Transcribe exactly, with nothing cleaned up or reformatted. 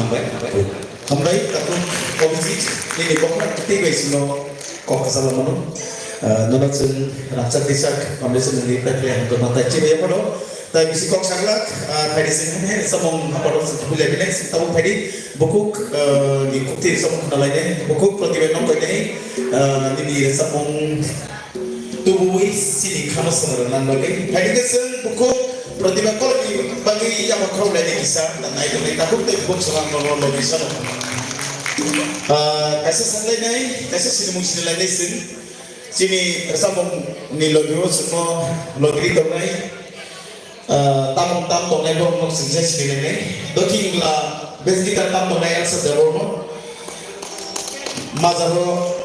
Hambai. Hambai, takhuk Abhijit, nini bokhorok tei bai sino kok kwchalo mano. Ah, nono chwng rangchak tisak foundation ni paipli hamjakma tai chibai phano. Tai bisi kok saglak, ah, phaidi sing he samung haparo chwng thubui lai bini sing tabuk phaidi bukhuk, ah, ni kukti samung khna lai nai bukhuk Pratibha nong bai nai, ah, nini samung Tubui sini khano swngrwng nang bagwi. Phaidi khe chwng bukhuk Pratibha kolokni bagwi yama khorok lainai kisa, nai tongnai takhuk tei bukhuk swkang no logi sano. Ah, kaisa sanlainai, kaisa sinimung sinilainai chwng. Chini rwchapmung ni logi o chwngno logiri tongnai. Ah, tamung tam tongnai borok no chwngsa sinilainai. Dokhi wngla bass guitar tam tongnai Elsa Debbarma. Majaro